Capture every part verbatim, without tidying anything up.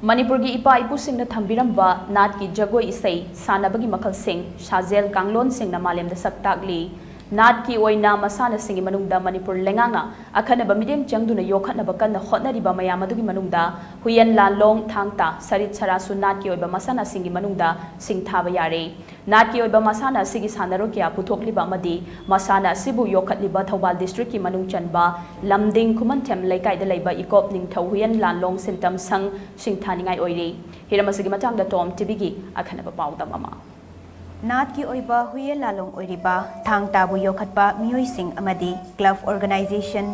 ꯃꯅꯤꯄꯨꯔꯒꯤ ꯏꯄꯥ ꯏꯄꯨꯁꯤꯡꯅ ꯊꯝꯕꯤꯔꯝꯕ ꯅꯥꯠꯀꯤ ꯖꯒꯣꯏ ꯏꯁꯩ ꯁꯥꯟꯅꯕꯒꯤ ꯃꯈꯜꯁꯤꯡ, ꯁꯥꯖꯦꯜ ꯀꯥꯡꯂꯣꯟꯁꯤꯡꯅ ꯃꯥꯂꯦꯝꯗ ꯁꯛ ꯇꯥꯛꯂꯤ꯫ ꯅꯥꯠꯀꯤ ꯑꯣꯏꯅ ꯃꯁꯥꯟꯅꯁꯤꯡꯒꯤ ꯃꯅꯨꯡꯗ ꯃꯅꯤꯄꯨꯔ ꯂꯩꯉꯥꯛꯅ ꯑꯈꯟꯅꯕ ꯃꯤꯠꯌꯦꯡ ꯆꯪꯗꯨꯅ ꯌꯣꯛꯈꯠꯅꯕ ꯀꯟꯅ ꯍꯣꯠꯅꯔꯤꯕ ꯃꯌꯥꯝ ꯑꯗꯨꯒꯤ ꯃꯅꯨꯡꯗ ꯍꯨꯏꯌꯦꯟ ꯂꯥꯟꯂꯣꯡ, ꯊꯥꯡ ꯇꯥ, ꯁꯔꯤꯠ ꯁꯔꯥꯁꯨ ꯅꯥꯠꯀꯤ ꯑꯣꯏꯕ ꯃꯁꯥꯟꯅꯁꯤꯡꯒꯤ ꯃꯅꯨꯡꯗ ꯁꯤꯡꯊꯥꯕ ꯌꯥꯔꯦ꯫ ꯅꯥꯠꯀꯤ ꯑꯣꯏꯕ ꯃꯁꯥꯟꯅ ꯑꯁꯤꯒꯤ ꯁꯥꯟꯅꯔꯣꯏ ꯀꯌꯥ ꯄꯨꯊꯣꯛꯂꯤꯕ ꯑꯃꯗꯤ ꯃꯁꯥꯟꯅ ꯑꯁꯤꯕꯨ ꯌꯣꯛꯈꯠꯂꯤꯕ ꯊꯧꯕꯥꯜ ꯗꯤꯁꯇ꯭ꯔꯤꯛꯀꯤ ꯃꯅꯨꯡ ꯆꯟꯕ ꯂꯝꯗꯤꯡ ꯈꯨꯃꯟꯊꯦꯝ ꯂꯩꯀꯥꯏꯗ ꯂꯩꯕ ꯏꯀꯣꯞ ꯅꯤꯡꯊꯧ ꯍꯨꯏꯌꯦꯟ ꯂꯥꯟꯂꯣꯡ ꯁꯤꯟꯇꯝ ꯁꯪ ꯁꯤꯡꯊꯥꯅꯤꯡꯉꯥꯏ ꯑꯣꯏꯔꯤ꯫ ꯍꯤꯔꯝ ꯑꯁꯤꯒꯤ ꯃꯇꯥꯡꯗ ꯇꯣꯝ ꯇꯤꯚꯤꯒꯤ ꯑꯈꯟꯅꯕ ꯄꯥꯎꯗꯝ ꯑꯃ꯫ ꯅꯥꯠꯀꯤ ꯑꯣꯏꯕ ꯍꯨꯏꯌꯦꯟ ꯂꯥꯂꯣꯡ ꯑꯣꯏꯔꯤꯕ ꯊꯥꯡ ꯇꯥꯕꯨ ꯌꯣꯛꯈꯠꯄ ꯃꯤꯑꯣꯏꯁꯤꯡ ꯑꯃꯗꯤ ꯀ꯭ꯂꯕ ꯑꯣꯔꯒꯅꯥꯏꯖꯦꯁꯟ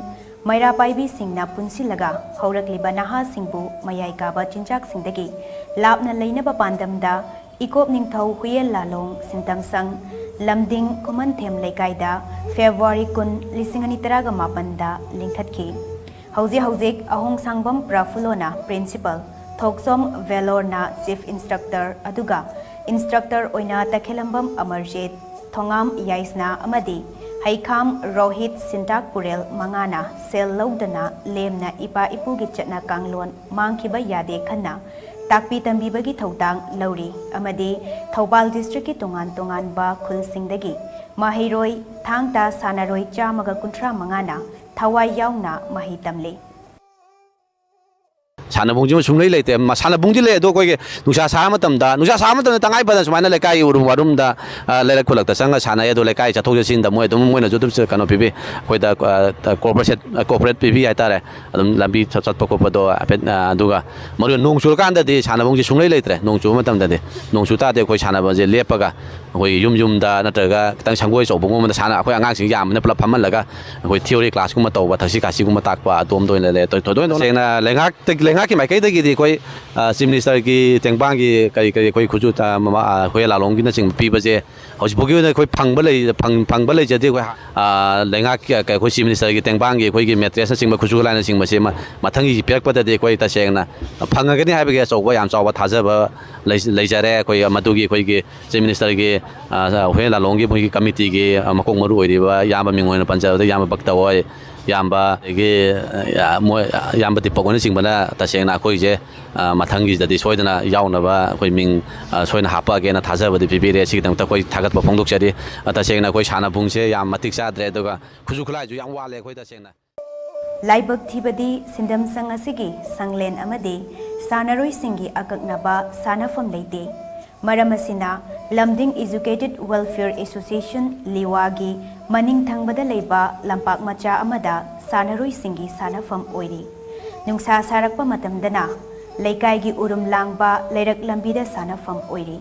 ꯃꯩꯔꯥ ꯄꯥꯏꯕꯤꯁꯤꯡꯅ ꯄꯨꯟꯁꯤꯜꯂꯒ ꯍꯧꯔꯛꯂꯤꯕ ꯅꯍꯥꯁꯤꯡꯕꯨ ꯃꯌꯥꯏ ꯀꯥꯕ ꯆꯤꯟꯖꯥꯛꯁꯤꯡꯗꯒꯤ ꯂꯥꯞꯅ ꯂꯩꯅꯕ ꯄꯥꯟꯗꯝꯗ ꯏꯀꯣꯞ ꯅꯤꯡꯊꯧ ꯍꯨꯏꯌꯦꯟ ꯂꯥꯂꯣꯡ ꯁꯤꯟꯇꯝꯁꯪ ꯂꯝꯗꯤꯡ ꯈꯨꯃꯟꯊꯦꯝ ꯂꯩꯀꯥꯏꯗ ꯐꯦꯕ꯭ꯔꯨꯋꯥꯔꯤ ꯀꯨꯟ, ꯂꯤꯁꯤꯡ ꯑꯅꯤ ꯇꯔꯥꯒ ꯃꯥꯄꯟꯗ ꯂꯤꯡꯈꯠꯈꯤ꯫ ꯍꯧꯖꯤꯛ ꯍꯧꯖꯤꯛ ꯑꯍꯣꯡꯁꯥꯡꯕꯝ ꯄ꯭ꯔꯐꯨꯜꯂꯣꯅ ꯄ꯭ꯔꯤꯟꯁꯤꯄꯜ, ꯊꯣꯛꯆꯣꯝ ꯚꯦꯂꯣꯔꯅ ꯆꯤꯐ ꯏꯟꯁꯇ꯭ꯔꯛꯇꯔ, ꯑꯗꯨꯒ ꯏꯟꯁꯇ꯭ꯔꯛꯇꯔ ꯑꯣꯏꯅ ꯇꯈꯦꯂꯝꯕꯝ ꯑꯃꯔꯖꯤꯠ, ꯊꯣꯉꯥꯝ ꯌꯥꯏꯁꯅꯥ ꯑꯃꯗꯤ ꯍꯩꯈꯥꯝ ꯔꯣꯍꯤꯠ ꯁꯤꯟꯇꯥꯛ ꯄꯨꯔꯦꯜ ꯃꯉꯥꯅ ꯁꯦꯜ ꯂꯧꯗꯅ ꯂꯦꯝꯅ ꯏꯄꯥ ꯏꯄꯨꯒꯤ ꯆꯠꯅ ꯀꯥꯡꯂꯣꯟ ꯃꯥꯡꯈꯤꯕ ꯌꯥꯗꯦ ꯈꯟꯅ ꯇꯥꯛꯄꯤ ꯇꯝꯕꯤꯕꯒꯤ ꯊꯧꯗꯥꯡ ꯂꯧꯔꯤ ꯑꯃꯗꯤ ꯊꯧꯕꯥꯜ ꯗꯤꯁꯇ꯭ꯔꯤꯛꯀꯤ ꯇꯣꯉꯥꯟ ꯇꯣꯉꯥꯟꯕ ꯈꯨꯜꯁꯤꯡꯗꯒꯤ ꯃꯍꯩꯔꯣꯏ ꯊꯥꯡ ꯇꯥ ꯁꯥꯟꯅꯔꯣꯏ ꯆꯥꯝꯃꯒ ꯀꯨꯟꯊ꯭ꯔꯥ ꯃꯉꯥꯅ ꯊꯋꯥꯏ ꯌꯥꯎꯅ ꯃꯍꯩ ꯇꯝꯂꯤ꯫ ꯁꯥꯟꯅꯕꯨꯡꯁꯤꯃ ꯁꯨꯡꯂꯩ ꯂꯩꯇꯦ꯫ ꯃ-, ꯁꯥꯟꯅꯕꯨꯡꯗꯤ ꯂꯩ, ꯑꯗꯣ ꯑꯩꯈꯣꯏꯒꯤ ꯅꯨꯡꯁꯥ ꯁꯥꯕ ꯃꯇꯝꯗ, ꯅꯨꯡꯁꯥ ꯁꯥꯕ ꯃꯇꯝꯗ ꯇꯉꯥꯏ ꯐꯗꯅ ꯁꯨꯃꯥꯏꯅ ꯂꯩꯀꯥꯏꯒꯤ ꯎꯔꯨꯝ ꯋꯥꯔꯨꯝꯗ, ꯑ, ꯂꯩꯔꯛ ꯈꯨꯜꯂꯛꯇ ꯆꯪꯉꯒ ꯁꯥꯟꯅꯩ꯫ ꯑꯗꯣ ꯂꯩꯀꯥꯏ ꯆꯠꯊꯣꯛ ꯆꯠꯁꯤꯟꯗ ꯃꯣꯏ ꯑꯗꯨꯝ, ꯃꯣꯏꯅꯁꯨ ꯑꯗꯨꯝ ꯀꯩꯅꯣ ꯄꯤꯕꯤ, ꯑꯩꯈꯣꯏꯗ, ꯑ, ꯀꯣꯔꯄꯣꯔꯦꯁꯟ, ꯑ, ꯀꯣꯔꯄꯣꯔꯦꯠ ꯄꯤꯕꯤ ꯍꯥꯏꯇꯥꯔꯦ꯫ ꯑꯗꯨꯝ ꯂꯝꯕꯤ ꯆꯠ-, ꯆꯠꯄ ꯈꯣꯠꯄꯗꯣ ꯍꯥꯏꯐꯦꯠ, ꯑ, ꯑꯗꯨꯒ ꯃꯔꯨ ꯑꯣꯏꯅ ꯅꯣꯡ ꯆꯨꯔꯀꯥꯟꯗꯗꯤ ꯁꯥꯟꯅꯕꯨꯡꯁꯤ ꯁꯨꯡꯂꯩ ꯂꯩꯇ꯭ꯔꯦ꯫ ꯅꯣꯡ ꯆꯨꯕ ꯃꯇꯝꯗꯗꯤ, ꯅꯣꯡ ꯆꯨ ꯇꯥꯔꯗꯤ ꯑꯩꯈꯣꯏ ꯁꯥꯟꯅꯕꯁꯦ ꯂꯦꯞꯄꯒ ꯑꯩꯈꯣꯏ ꯌꯨꯝ ꯌꯨꯝꯗ ꯅꯠꯇ꯭ꯔꯒ ꯈꯤꯇꯪ ꯁꯪꯒꯣꯏ ꯑꯆꯧꯕꯒꯨꯝꯕꯗ ꯁꯥꯟꯅ-, ꯑꯩꯈꯣꯏ ꯑꯉꯥꯡꯁꯤꯡ ꯌꯥꯝꯕꯅ ꯄꯨꯂꯞ ꯐꯝꯍꯜꯂꯒ ꯑꯩꯈꯣꯏ ꯊꯤꯑꯣꯔꯤ ꯀ꯭ꯂꯥꯁꯀꯨꯝꯕ ꯇꯧꯕ, ꯊꯛꯁꯤ ꯈꯥꯁꯤꯒꯨꯝꯕ ꯇꯥꯛꯄ, ꯑꯗꯣꯝꯗ ꯑꯣꯏꯅ ꯂꯩ꯫ ꯊꯣꯏ-, ꯊꯣꯏꯗꯣꯛ ꯍꯦꯟꯗꯣꯛꯅ ꯇꯁꯦꯡꯅ ꯂꯩꯉꯥꯛꯇ-, ꯂꯩꯉꯥꯛꯀꯤ ꯃꯥꯏꯀꯩꯗꯒꯤꯗꯤ ꯑꯩꯈꯣꯏ, ꯑ, ꯆꯤꯐ ꯃꯤꯅꯤꯁꯇꯔꯒꯤ ꯇꯦꯡꯕꯥꯡꯒꯤ ꯀꯔꯤ ꯀꯔꯤ ꯑꯩꯈꯣꯏ ꯈꯨꯠꯁꯨ ꯇ-, ꯃꯃꯥ-, ꯑ, ꯑꯩꯈꯣꯏ ꯂꯥꯂꯣꯡꯒꯤꯅꯆꯤꯡꯕ ꯄꯤꯕꯁꯦ ꯍꯧꯖꯤꯛ ꯐꯥꯎꯒꯤ ꯑꯣꯏꯅ ꯑꯩꯈꯣꯏ ꯐꯪꯕ ꯂꯩ-, ꯐꯪ-, ꯐꯪꯕ ꯂꯩꯖꯗꯦ꯫ ꯑꯩꯈꯣꯏ, ꯑ, ꯂꯩꯉꯥꯛꯀꯤ, ꯑ, ꯑꯩꯈꯣꯏ ꯆꯤꯐ ꯃꯤꯅꯤꯁꯇꯔꯒꯤ ꯇꯦꯡꯕꯥꯡꯒꯤ ꯑꯩꯈꯣꯏꯒꯤ ꯃꯦꯇ꯭ꯔꯦꯁꯅꯆꯤꯡꯕ, ꯈꯨꯠꯁꯨ ꯈꯨꯠꯂꯥꯏꯅꯆꯤꯡꯕꯁꯦ ꯃ-, ꯃꯊꯪꯒꯤ ꯄꯤꯔꯛꯄꯗꯗꯤ ꯑꯩꯈꯣꯏ ꯇꯁꯦꯡꯅ ꯐꯪꯉꯒꯅꯤ ꯍꯥꯏꯕꯒꯤ ꯑꯆꯧꯕ, ꯌꯥꯝ ꯆꯥꯎꯕ ꯊꯥꯖꯕ ꯂꯩ-, ꯂꯩꯖꯔꯦ꯫ ꯑꯩꯈꯣꯏ ꯃꯗꯨꯒꯤ ꯑꯩꯈꯣꯏꯒꯤ ꯆꯤꯐ ꯃꯤꯅꯤꯁꯇꯔꯒꯤ, ꯑ, ꯍꯨꯏꯌꯦꯟ ꯂꯥꯂꯣꯡꯒꯤ ꯃꯣꯏꯒꯤ ꯀꯃꯤꯇꯤꯒꯤ, ꯑ, ꯃꯀꯣꯛ ꯃꯔꯨ ꯑꯣꯏꯔꯤꯕ ꯏꯌꯥꯝꯕ ꯃꯤꯡ ꯑꯣꯏꯅ ꯄꯟꯖꯔꯕꯗ ꯏꯌꯥꯝꯕ ꯚꯛꯇ ꯍꯣꯏ, ꯏꯌꯥꯝꯕ, ꯑꯗꯒꯤ, ꯑ, ꯃꯣꯏ, ꯏꯌꯥꯝꯕ ꯗꯤꯄꯛ ꯍꯣꯏꯅꯆꯤꯡꯕꯅ ꯇꯁꯦꯡꯅ ꯑꯩꯈꯣꯏꯁꯦ, ꯑ, ꯃꯊꯪꯒꯤꯁꯤꯗꯗꯤ ꯁꯣꯏꯗꯅ ꯌꯥꯎꯅꯕ ꯑꯩꯈꯣꯏ ꯃꯤꯡ, ꯑ, ꯁꯣꯏꯅ ꯍꯥꯞꯄꯛꯑꯒꯦꯅ ꯊꯥꯖꯕꯗꯤ ꯄꯤꯕꯤꯔꯦ꯫ ꯁꯤꯒꯤꯗꯃꯛꯇ ꯑꯩꯈꯣꯏ ꯊꯥꯒꯠꯄ ꯐꯣꯡꯗꯣꯛꯆꯔꯤ꯫ ꯑ, ꯇꯁꯦꯡꯅ ꯑꯩꯈꯣꯏ ꯁꯥꯟꯅꯕꯨꯡꯁꯦ ꯌꯥꯝ ꯃꯇꯤꯛ ꯆꯥꯗ꯭ꯔꯦ, ꯑꯗꯨꯒ ꯈꯨꯠꯁꯨ ꯈꯨꯠꯂꯥꯏꯁꯨ ꯌꯥꯝ ꯋꯥꯠꯂꯦ ꯑꯩꯈꯣꯏ ꯇꯁꯦꯡꯅ꯫ ꯂꯥꯏꯕꯛ ꯊꯤꯕꯗꯤ ꯁꯤꯟꯗꯝ ꯁꯪ ꯑꯁꯤꯒꯤ ꯁꯪꯂꯦꯟ ꯑꯃꯗꯤ ꯁꯥꯟꯅꯔꯣꯏꯁꯤꯡꯒꯤ ꯑꯀꯛꯅꯕ ꯁꯥꯟꯅꯐꯝ ꯂꯩꯇꯦ꯫ ꯃꯔꯝ ꯑꯁꯤꯅ, ꯂꯝꯗꯤꯡ Educated Welfare Association, ꯂꯤꯋꯥꯒꯤ ꯃꯅꯤꯡ ꯊꯪꯕꯗ ꯂꯩꯕ ꯂꯝꯄꯥꯛ ꯃꯆꯥ ꯑꯃꯗ ꯁꯥꯟꯅꯔꯣꯏꯁꯤꯡꯒꯤ ꯁꯥꯟꯅꯐꯝ ꯑꯣꯏꯔꯤ꯫ ꯅꯨꯡꯁꯥ ꯁꯥꯔꯛꯄ ꯃꯇꯝꯗꯅ ꯂꯩꯀꯥꯏꯒꯤ ꯎꯔꯨꯝ ꯂꯥꯡꯕ ꯂꯩꯔꯛ ꯂꯝꯕꯤꯗ ꯁꯥꯟꯅꯐꯝ ꯑꯣꯏꯔꯤ꯫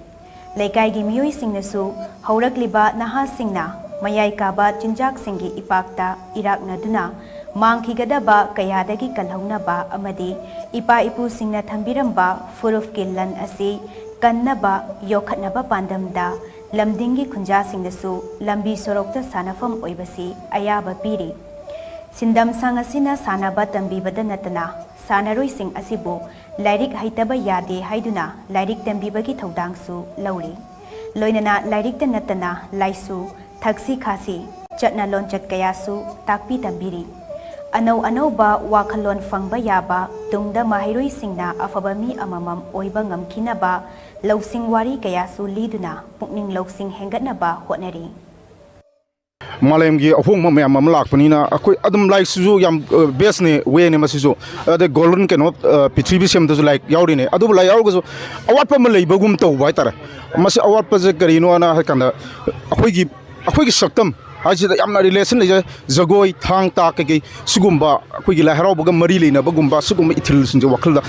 ꯂꯩꯀꯥꯏꯒꯤ ꯃꯤꯑꯣꯏꯁꯤꯡꯅꯁꯨ ꯍꯧꯔꯛꯂꯤꯕ ꯅꯍꯥꯁꯤꯡꯅ ꯃꯌꯥꯏ ꯀꯥꯕ ꯆꯤꯟꯖꯥꯛꯁꯤꯡꯒꯤ ꯏꯄꯥꯛꯇ ꯏꯔꯥꯛꯅꯗꯨꯅ ꯃꯥꯡꯈꯤꯒꯗꯕ ꯀꯌꯥꯗꯒꯤ ꯀꯜꯍꯧꯅꯕ ꯑꯃꯗꯤ ꯏꯄꯥ ꯏꯄꯨꯁꯤꯡꯅ ꯊꯝꯕꯤꯔꯝꯕ ꯐꯨꯔꯨꯞꯀꯤ ꯂꯟ ꯑꯁꯤ ꯀꯟꯅꯕ, ꯌꯣꯛꯈꯠꯅꯕ ꯄꯥꯟꯗꯝꯗ ꯂꯝꯗꯤꯡꯒꯤ ꯈꯨꯟꯖꯥꯁꯤꯡꯅꯁꯨ ꯂꯝꯕꯤ ꯁꯣꯔꯣꯛꯇ ꯁꯥꯟꯅꯐꯝ ꯑꯣꯏꯕꯁꯤ ꯑꯌꯥꯕ ꯄꯤꯔꯤ꯫ ꯁꯤꯟꯗꯝ ꯁꯪ ꯑꯁꯤꯅ ꯁꯥꯟꯅꯕ ꯇꯝꯕꯤꯕꯗ ꯅꯠꯇꯅ ꯁꯥꯟꯅꯔꯣꯏꯁꯤꯡ ꯑꯁꯤꯕꯨ ꯂꯥꯏꯔꯤꯛ ꯍꯩꯇꯕ ꯌꯥꯗꯦ ꯍꯥꯏꯗꯨꯅ ꯂꯥꯏꯔꯤꯛ ꯇꯝꯕꯤꯕꯒꯤ ꯊꯧꯗꯥꯡꯁꯨ ꯂꯧꯔꯤ꯫ ꯂꯣꯏꯅꯅ ꯂꯥꯏꯔꯤꯛꯇ ꯅꯠꯇꯅ ꯂꯥꯏꯁꯨ, ꯊꯛꯁꯤ ꯈꯥꯁꯤ, ꯆꯠꯅ ꯂꯣꯟꯆꯠ ꯀꯌꯥꯁꯨ ꯇꯥꯛꯄꯤ ꯇꯝꯕꯤꯔꯤ꯫ ꯑꯅꯧ ꯑꯅꯧꯕ ꯋꯥꯈꯜꯂꯣꯟ ꯐꯪꯕ ꯌꯥꯕ, ꯇꯨꯡꯗ ꯃꯍꯩꯔꯣꯏꯁꯤꯡꯅ ꯑꯐꯕ ꯃꯤ ꯑꯃꯃꯝ ꯑꯣꯏꯕ ꯉꯝꯈꯤꯅꯕ ꯂꯧꯁꯤꯡ ꯋꯥꯔꯤ ꯀꯌꯥꯁꯨ ꯂꯤꯗꯨꯅ ꯄꯨꯛꯅꯤꯡ ꯂꯧꯁꯤꯡ ꯍꯦꯟꯒꯠꯅꯕ ꯍꯣꯠꯅꯔꯤ꯫ ꯃꯥꯂꯦꯝꯒꯤ ꯑꯍꯣꯡꯕ ꯃꯌꯥꯝ ꯑꯃ ꯂꯥꯛꯄꯅꯤꯅ ꯑꯩꯈꯣꯏ ꯑꯗꯨꯝ ꯂꯥꯏꯔꯤꯛꯁꯤꯁꯨ ꯌꯥꯝ ꯕꯦꯁꯅꯦ, ꯋꯦꯅꯦ ꯃꯁꯤꯁꯨ꯫ ꯑꯗꯩ ꯒꯣꯜꯗꯟ ꯀꯩꯅꯣ, ꯑ, ꯄ꯭ꯔꯤꯊꯤꯕꯤ ꯁꯦꯝꯕꯗꯁꯨ ꯂꯥꯏꯔꯤꯛ ꯌꯥꯎꯔꯤꯅꯦ꯫ ꯑꯗꯨꯕꯨ ꯂꯥꯏꯔꯤꯛ ꯌꯥꯎꯔꯒꯁꯨ ꯑꯋꯥꯠꯄ ꯑꯃ ꯂꯩꯕꯒꯨꯝ ꯇꯧꯕ ꯍꯥꯏꯇꯥꯔꯦ꯫ ꯃꯁꯤ ꯑꯋꯥꯠꯄꯁꯦ ꯀꯔꯤꯅꯣꯅ ꯍꯥꯏ ꯀꯥꯟꯗ, ꯑꯩꯈꯣꯏꯒꯤ ꯑꯩꯈꯣꯏꯒꯤ ꯁꯛꯇꯝ ꯍꯥꯏꯁꯤꯗ ꯌꯥꯝꯅ ꯔꯤꯂꯦꯁꯟ ꯂꯩꯖꯩ꯫ ꯖꯒꯣꯏ, ꯊꯥꯡ ꯇꯥ ꯀꯩꯀꯩ ꯁꯤꯒꯨꯝꯕ ꯑꯩꯈꯣꯏꯒꯤ ꯂꯥꯏ ꯍꯔꯥꯎꯕꯒ ꯃꯔꯤ ꯂꯩꯅꯕꯒꯨꯝꯕ ꯁꯤꯒꯨꯝꯕ ꯏꯊꯤꯜꯁꯤꯡꯁꯦ ꯋꯥꯈꯜꯗ,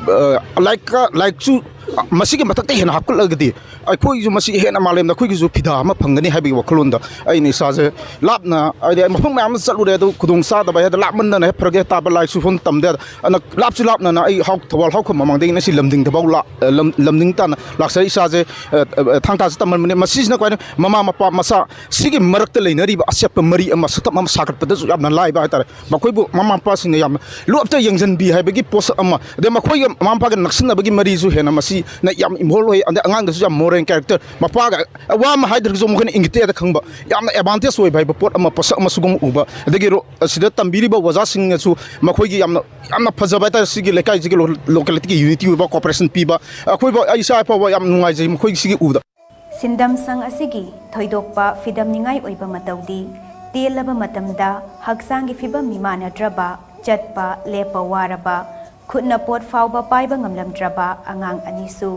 ꯑ, ꯂꯥꯏꯔꯤꯛꯀ ꯂꯥꯏꯔꯤꯛꯁꯨ ꯃꯁꯤꯒꯤ ꯃꯊꯛꯇ ꯍꯦꯟꯅ ꯍꯥꯞꯀꯠꯂꯒꯗꯤ ꯑꯩꯈꯣꯏꯒꯤꯁꯨ ꯃꯁꯤ ꯍꯦꯟꯅ ꯃꯥꯂꯦꯝꯗ ꯑꯩꯈꯣꯏꯒꯤꯁꯨ ꯐꯤꯗꯥ ꯑꯃ ꯐꯪꯒꯅꯤ ꯍꯥꯏꯕꯒꯤ ꯋꯥꯈꯜꯂꯣꯟꯗ ꯑꯩꯅ ꯏꯁꯥꯁꯦ ꯂꯥꯞꯅ, ꯍꯥꯏꯗꯤ, ꯑꯩ ꯃꯐꯝ ꯃꯌꯥꯝ ꯑꯃ ꯆꯠꯂꯨꯔꯦ, ꯑꯗꯨ ꯈꯨꯗꯣꯡ ꯆꯥꯗꯕ ꯍꯦꯛꯇ ꯂꯥꯞꯃꯟꯗꯅ ꯍꯦꯛ ꯐꯔꯛ ꯍꯦꯛ ꯇꯥꯕ, ꯂꯥꯏꯔꯤꯛꯁꯨ ꯐꯣꯟ ꯇꯝꯗꯦ꯫ ꯑꯗꯨꯅ ꯂꯥꯞꯁꯨ ꯂꯥꯞꯅꯅ ꯑꯩ ꯍꯥꯎ-, ꯊꯧꯕꯥꯜ ꯍꯥꯎꯈꯝ ꯃꯃꯥꯡꯗꯒꯤꯅ ꯁꯤ ꯂꯝꯗꯤꯡꯗꯐꯥꯎ ꯂꯥ-, ꯑ, ꯂꯝ-, ꯂꯝꯗꯤꯡ ꯇꯥꯅ ꯂꯥꯛꯆꯔꯤ꯫ ꯏꯁꯥꯁꯦ, ꯑ, ꯑ, ꯊꯥꯡ ꯇꯥꯁꯦ ꯇꯝꯃꯟꯕꯅꯦ꯫ ꯃꯁꯤꯁꯤꯅ ꯀꯃꯥꯏꯅ ꯃꯃꯥ ꯃꯄꯥ ꯃꯆꯥ ꯁꯤꯒꯤ ꯃꯔꯛꯇ ꯂꯩꯅꯔꯤꯕ ꯑꯆꯦꯠꯄ ꯃꯔꯤ ꯑꯃ, ꯁꯛꯇꯝ ꯑꯃ ꯁꯥꯒꯠꯄꯗꯁꯨ ꯌꯥꯝꯅ ꯂꯥꯏꯕ ꯍꯥꯏꯇꯥꯔꯦ꯫ ꯃꯈꯣꯏꯕꯨ ꯃꯃꯥ ꯃꯄꯥꯁꯤꯡꯅ ꯌꯥꯝꯅ ꯂꯨꯞꯇ ꯌꯦꯡꯁꯤꯟꯕꯤ ꯍꯥꯏꯕꯒꯤ ꯄꯣꯠꯁꯛ ꯑꯃ, ꯑꯗꯩ ꯃꯈꯣꯏꯒ ꯃꯃꯥ ꯃꯄꯥꯒ ꯅꯛꯁꯤꯟꯅꯕꯒꯤ ꯃꯔꯤꯁꯨ ꯍꯦꯟꯅ ꯃꯁꯤ ꯅ ꯌꯥꯝ ꯏꯟꯚꯣꯜꯕ ꯑꯣꯏ, ꯑꯗꯩ ꯑꯉꯥꯡꯗꯁꯨ ꯌꯥꯝ ꯃꯣꯔꯦꯜ ꯀꯦꯔꯦꯛꯇꯔ, ꯃꯄꯥꯒ ꯋꯥ ꯑꯃ ꯍꯥꯏꯗ꯭ꯔꯒꯁꯨ ꯃꯈꯣꯏꯅ ꯏꯪꯒꯤꯠꯇ ꯈꯪꯕ, ꯌꯥꯝꯅ ꯑꯦꯗꯚꯥꯟꯇꯦꯖ ꯑꯣꯏꯕ ꯍꯥꯏꯕ ꯄꯣꯠ ꯑꯃ, ꯄꯣꯠꯁꯛ ꯑꯃ ꯁꯤꯒꯨꯝꯕ ꯎꯕ꯫ ꯑꯗꯒꯤ ꯔꯣ-, ꯑꯁꯤꯗ ꯇꯝꯕꯤꯔꯤꯕ ꯑꯣꯖꯥꯁꯤꯡꯅꯁꯨ ꯃꯈꯣꯏꯒꯤ ꯌꯥꯝꯅ, ꯌꯥꯝꯅ ꯐꯖꯕ ꯍꯥꯏꯇꯥꯔꯦ, ꯁꯤꯒꯤ ꯂꯩꯀꯥꯏꯁꯤꯒꯤ ꯂꯣ-, ꯂꯣꯀꯦꯂꯤꯇꯤꯒꯤ ꯌꯨꯅꯤꯇꯤ ꯑꯣꯏꯕ, ꯀꯣꯑꯣꯄꯔꯦꯁꯟ ꯄꯤꯕ, ꯑꯩꯈꯣꯏꯕꯨ, ꯑꯩ ꯏꯁꯥ ꯐꯥꯎꯕ ꯌꯥꯝ ꯅꯨꯡꯉꯥꯏꯖꯩ ꯃꯈꯣꯏꯒꯤ ꯁꯤꯒꯤ ꯎꯕꯗ꯫ ꯁꯤꯟꯗꯝ ꯁꯪ ꯑꯁꯤꯒꯤ ꯊꯣꯏꯗꯣꯛꯄ ꯐꯤꯗꯝꯅꯤꯉꯥꯏ ꯑꯣꯏꯕ ꯃꯇꯧꯗꯤ, ꯇꯦꯜꯂꯕ ꯃꯇꯝꯗ ꯍꯛꯆꯥꯡꯒꯤ ꯐꯤꯕꯝ ꯃꯤꯃꯥꯟꯅꯗ꯭ꯔꯕ, ꯆꯠꯄ ꯂꯦꯞꯄ ꯋꯥꯔꯕ, ꯈꯨꯠꯅ ꯄꯣꯠ ꯐꯥꯎꯕ ꯄꯥꯏꯕ ꯉꯝꯂꯝꯗ꯭ꯔꯕ ꯑꯉꯥꯡ ꯑꯅꯤꯁꯨ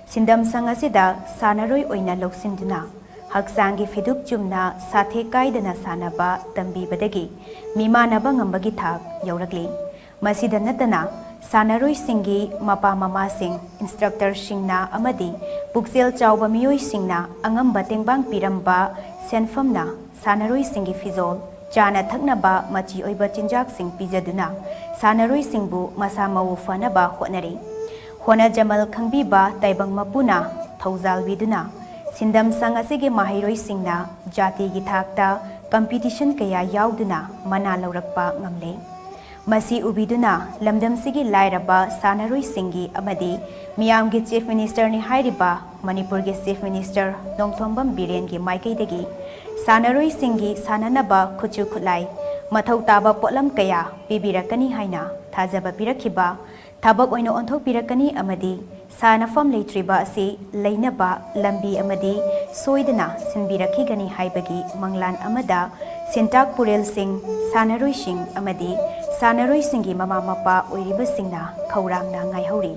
ꯁꯤꯟꯗꯝ ꯁꯪ ꯑꯁꯤꯗ ꯁꯥꯟꯅꯔꯣꯏ ꯑꯣꯏꯅ ꯂꯧꯁꯤꯟꯗꯨꯅ, ꯍꯛꯆꯥꯡꯒꯤ ꯐꯤꯗꯨꯞ ꯆꯨꯝꯅ ꯁꯥꯊꯦꯛ ꯀꯥꯏꯗꯅ ꯁꯥꯟꯅꯕ ꯇꯝꯕꯤꯕꯗꯒꯤ ꯃꯤꯃꯥꯟꯅꯕ ꯉꯝꯕꯒꯤ ꯊꯥꯛ ꯌꯧꯔꯛꯂꯤ꯫ ꯃꯁꯤꯗ ꯅꯠꯇꯅ, ꯁꯥꯟꯅꯔꯣꯏꯁꯤꯡꯒꯤ ꯃꯄꯥ ꯃꯃꯥꯁꯤꯡ, ꯏꯟꯁꯇ꯭ꯔꯛꯇꯔꯁꯤꯡꯅ ꯑꯃꯗꯤ ꯄꯨꯛꯆꯦꯜ ꯆꯥꯎꯕ ꯃꯤꯑꯣꯏꯁꯤꯡꯅ ꯑꯉꯝꯕ ꯇꯦꯡꯕꯥꯡ ꯄꯤꯔꯝꯕ ꯁꯦꯟꯐꯝꯅ ꯁꯥꯟꯅꯔꯣꯏꯁꯤꯡꯒꯤ ꯐꯤꯖꯣꯜ, ꯆꯥꯅ ꯊꯛꯅꯕ ꯃꯆꯤ ꯑꯣꯏꯕ ꯆꯤꯟꯖꯥꯛꯁꯤꯡ ꯄꯤꯖꯗꯨꯅ ꯁꯥꯟꯅꯔꯣꯏꯁꯤꯡꯕꯨ ꯃꯁꯥ ꯃꯎ ꯐꯅꯕ ꯍꯣꯠꯅꯔꯤ꯫ ꯍꯣꯅꯖꯃꯜ ꯈꯪꯕꯤꯕ ꯇꯥꯏꯕꯪ ꯃꯄꯨꯅ ꯊꯧꯖꯥꯜꯕꯤꯗꯨꯅ ꯁꯤꯟꯗꯝ ꯁꯪ ꯑꯁꯤꯒꯤ ꯃꯍꯩꯔꯣꯏꯁꯤꯡꯅ ꯖꯥꯇꯤꯒꯤ ꯊꯥꯛꯇ ꯀꯝꯄꯤꯇꯤꯁꯟ ꯀꯌꯥ ꯌꯥꯎꯗꯨꯅ ꯃꯅꯥ ꯂꯧꯔꯛꯄ ꯉꯝꯂꯦ꯫ ꯃꯁꯤ ꯎꯕꯤꯗꯨꯅ ꯂꯝꯗꯝꯁꯤꯒꯤ ꯂꯥꯏꯔꯕ ꯁꯥꯟꯅꯔꯣꯏꯁꯤꯡꯒꯤ ꯑꯃꯗꯤ ꯃꯤꯌꯥꯝꯒꯤ ꯆꯤꯐ ꯃꯤꯅꯤꯁꯇꯔꯅꯤ ꯍꯥꯏꯔꯤꯕ ꯃꯅꯤꯄꯨꯔꯒꯤ ꯆꯤꯐ ꯃꯤꯅꯤꯁꯇꯔ ꯅꯣꯡꯊꯣꯝꯕꯝ ꯕꯤꯔꯦꯟꯒꯤ ꯃꯥꯏꯀꯩꯗꯒꯤ ꯁꯥꯟꯅꯔꯣꯏꯁꯤꯡꯒꯤ ꯁꯥꯟꯅꯅꯕ ꯈꯨꯠꯁꯨ ꯈꯨꯠꯂꯥꯏ, ꯃꯊꯧ ꯇꯥꯕ ꯄꯣꯠꯂꯝ ꯀꯌꯥ ꯄꯤꯕꯤꯔꯛꯀꯅꯤ ꯍꯥꯏꯅ ꯊꯥꯖꯕ ꯄꯤꯔꯛꯈꯤꯕ, ꯊꯕꯛ ꯑꯣꯏꯅ ꯑꯣꯟꯊꯣꯛꯄꯤꯔꯛꯀꯅꯤ ꯑꯃꯗꯤ ꯁꯥꯟꯅꯐꯝ ꯂꯩꯇ꯭ꯔꯤꯕ ꯑꯁꯤ ꯂꯩꯅꯕ ꯂꯝꯕꯤ ꯑꯃꯗꯤ ꯁꯣꯏꯗꯅ ꯁꯤꯟꯕꯤꯔꯛꯈꯤꯒꯅꯤ ꯍꯥꯏꯕꯒꯤ ꯃꯪꯂꯥꯟ ꯑꯃꯗ ꯁꯤꯟꯇꯥꯛ ꯄꯨꯔꯦꯜꯁꯤꯡ, ꯁꯥꯟꯅꯔꯣꯏꯁꯤꯡ ꯑꯃꯗꯤ ꯁꯥꯟꯅꯔꯣꯏꯁꯤꯡꯒꯤ ꯃꯃꯥ ꯃꯄꯥ ꯑꯣꯏꯔꯤꯕꯁꯤꯡꯅ ꯈꯧꯔꯥꯡꯅ ꯉꯥꯏꯍꯧꯔꯤ꯫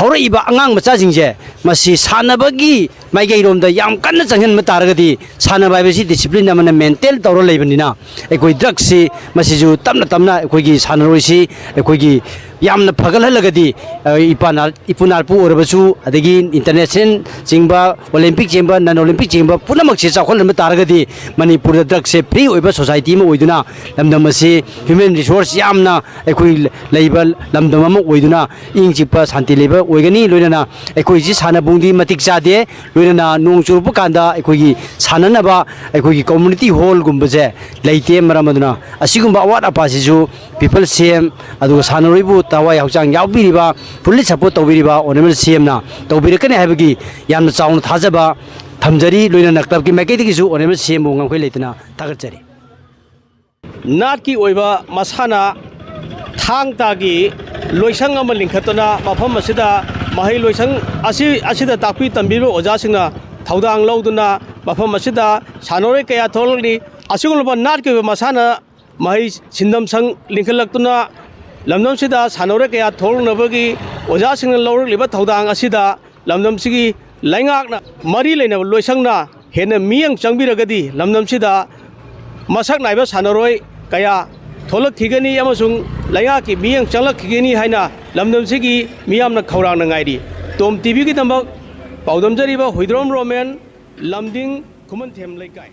ꯍꯧꯔꯛꯏꯕ ꯑꯉꯥꯡ ꯃꯆꯥꯁꯤꯡꯁꯦ ꯃꯁꯤ ꯁꯥꯟꯅꯕꯒꯤ ꯃꯥꯏꯀꯩꯔꯣꯝꯗ ꯌꯥꯝ ꯀꯟꯅ ꯆꯪꯍꯟꯕ ꯇꯥꯔꯒꯗꯤ, ꯁꯥꯟꯅꯕ ꯍꯥꯏꯕꯁꯤ ꯗꯤꯁꯤꯄ꯭ꯂꯤꯟ ꯑꯃꯅ ꯃꯦꯟꯇꯦꯟ ꯇꯧꯔ ꯂꯩꯕꯅꯤꯅ, ꯑꯩꯈꯣꯏ ꯗ꯭ꯔꯒꯁꯤ ꯃꯁꯤꯁꯨ ꯇꯞꯅ ꯇꯞꯅ ꯑꯩꯈꯣꯏꯒꯤ ꯁꯥꯟꯅꯔꯣꯏꯁꯤ ꯑꯩꯈꯣꯏꯒꯤ ꯌꯥꯝꯅ ꯐꯒꯠꯍꯜꯂꯒꯗꯤ, ꯑ, ꯏꯄꯥ ꯅꯥ-, ꯏꯄꯨ ꯅꯥꯔꯄꯨ ꯑꯣꯏꯔꯕꯁꯨ, ꯑꯗꯒꯤ ꯏꯟꯇꯔꯅꯦꯁꯅꯦꯜ ꯆꯤꯡꯕ, ꯑꯣꯂꯦꯝꯄꯤꯛ ꯆꯦꯟꯕ, ꯅꯟ ꯑꯣꯂꯦꯝꯄꯤꯛ ꯆꯦꯟꯕ ꯄꯨꯝꯅꯃꯛꯁꯦ ꯆꯥꯎꯈꯠꯍꯟꯕ ꯇꯥꯔꯒꯗꯤ, ꯃꯅꯤꯄꯨꯔꯗ ꯗ꯭ꯔꯒꯁꯦ ꯐ꯭ꯔꯤ ꯑꯣꯏꯕ ꯁꯣꯁꯥꯏꯇꯤ ꯑꯃ ꯑꯣꯏꯗꯨꯅ, ꯂꯝꯗꯝ ꯑꯁꯤ ꯍ꯭ꯌꯨꯃꯦꯟ ꯔꯤꯁꯣꯔꯁ ꯌꯥꯝꯅ ꯑꯩꯈꯣꯏ ꯂꯩꯕ ꯂꯝꯗꯝ ꯑꯃ ꯑꯣꯏꯗꯨꯅ ꯏꯪ ꯆꯤꯛꯄ ꯁꯥꯟꯇꯤ ꯂꯩꯕ ꯑꯣꯏꯒꯅꯤ꯫ ꯂꯣꯏꯅꯅ ꯑꯩꯈꯣꯏꯁꯤ ꯁꯥꯟꯅꯕꯨꯡꯗꯤ ꯃꯇꯤꯛ ꯆꯥꯗꯦ, ꯂꯣꯏꯅꯅ ꯅꯣꯡ ꯆꯨꯔꯛꯄ ꯀꯥꯟꯗ ꯑꯩꯈꯣꯏꯒꯤ ꯁꯥꯟꯅꯅꯕ ꯑꯩꯈꯣꯏꯒꯤ ꯀꯝꯃ꯭ꯌꯨꯅꯤꯇꯤ ꯍꯣꯜꯒꯨꯝꯕꯁꯦ ꯂꯩꯇꯦ꯫ ꯃꯔꯝ ꯑꯗꯨꯅ ꯑꯁꯤꯒꯨꯝꯕ ꯑꯋꯥꯠ ꯑꯄꯥꯁꯤꯁꯨ ꯄꯤꯄꯜ ꯁꯤ ꯑꯦꯝ ꯑꯗꯨꯒ ꯁꯥꯟꯅꯔꯣꯏꯕꯨ ꯊꯋꯥꯏ ꯍꯛꯆꯥꯡ ꯌꯥꯎꯕꯤꯔꯤꯕ, ꯐꯨꯜꯂꯤ ꯁꯄꯣꯔꯠ ꯇꯧꯕꯤꯔꯤꯕ ꯑꯣꯅꯔꯦꯕꯜ ꯁꯤ ꯑꯦꯝꯅ ꯇꯧꯕꯤꯔꯛꯀꯅꯤ ꯍꯥꯏꯕꯒꯤ ꯌꯥꯝꯅ ꯆꯥꯎꯅ ꯊꯥꯖꯕ ꯊꯝꯖꯔꯤ꯫ ꯂꯣꯏꯅꯅ ꯀ꯭ꯂꯕꯀꯤ ꯃꯥꯏꯀꯩꯗꯒꯤꯁꯨ ꯑꯣꯅꯔꯦꯕꯜ ꯁꯤ ꯑꯦꯝꯕꯨ ꯉꯝꯈꯩ ꯂꯩꯇꯅ ꯊꯥꯒꯠꯆꯔꯤ꯫ ꯅꯥꯠꯀꯤ ꯑꯣꯏꯕ ꯃꯁꯥꯟꯅ ꯊꯥꯡ ꯇꯥꯒꯤ ꯂꯣꯏꯁꯪ ꯑꯃ ꯂꯤꯡꯈꯠꯇꯨꯅ ꯃꯐꯝ ꯑꯁꯤꯗ ꯃꯍꯩ ꯂꯣꯏꯁꯪ ꯑꯁꯤ, ꯑꯁꯤꯗ ꯇꯥꯛꯄꯤ ꯇꯝꯕꯤꯕ ꯑꯣꯖꯥꯁꯤꯡꯅ ꯊꯧꯗꯥꯡ ꯂꯧꯗꯨꯅ ꯃꯐꯝ ꯑꯁꯤꯗ ꯁꯥꯟꯅꯔꯣꯏ ꯀꯌꯥ ꯊꯣꯛꯂꯛꯂꯤ꯫ ꯑꯁꯤꯒꯨꯝꯂꯕ ꯅꯥꯠꯀꯤ ꯑꯣꯏꯕ ꯃꯁꯥꯟꯅ ꯃꯍꯩ ꯁꯤꯟꯐꯝ ꯁꯪ ꯂꯤꯡꯈꯠꯂꯛꯇꯨꯅ ꯂꯝꯗꯝꯁꯤꯗ ꯁꯥꯟꯅꯔꯣꯏ ꯀꯌꯥ ꯊꯣꯛꯂꯛꯅꯕꯒꯤ ꯑꯣꯖꯥꯁꯤꯡꯅ ꯂꯧꯔꯛꯂꯤꯕ ꯊꯧꯗꯥꯡ ꯑꯁꯤꯗ ꯂꯝꯗꯝꯁꯤꯒꯤ ꯂꯩꯉꯥꯛꯅ ꯃꯔꯤ ꯂꯩꯅꯕ ꯂꯣꯏꯁꯪꯅ ꯍꯦꯟꯅ ꯃꯤꯠꯌꯦꯡ ꯆꯪꯕꯤꯔꯒꯗꯤ ꯂꯝꯗꯝꯁꯤꯗ ꯃꯁꯛ ꯅꯥꯏꯕ ꯁꯥꯟꯅꯔꯣꯏ ꯀꯌꯥ ꯊꯣꯛꯂꯛꯈꯤꯒꯅꯤ ꯑꯃꯁꯨꯡ ꯂꯩꯉꯥꯛꯀꯤ ꯃꯤꯠꯌꯦꯡ ꯆꯪꯂꯛꯈꯤꯒꯅꯤ ꯍꯥꯏꯅ ꯂꯝꯗꯝꯁꯤꯒꯤ ꯃꯤꯌꯥꯝꯅ ꯈꯧꯔꯥꯡꯅ ꯉꯥꯏꯔꯤ꯫ ꯇꯣꯝ ꯇꯤꯚꯤꯒꯤꯗꯃꯛ ꯄꯥꯎꯗꯝꯖꯔꯤꯕ ꯍꯨꯏꯗ꯭ꯔꯣꯝ ꯔꯣꯃꯦꯟ, ꯂꯝꯗꯤꯡ, ꯈꯨꯃꯟꯊꯦꯝ ꯂꯩꯀꯥꯏ꯫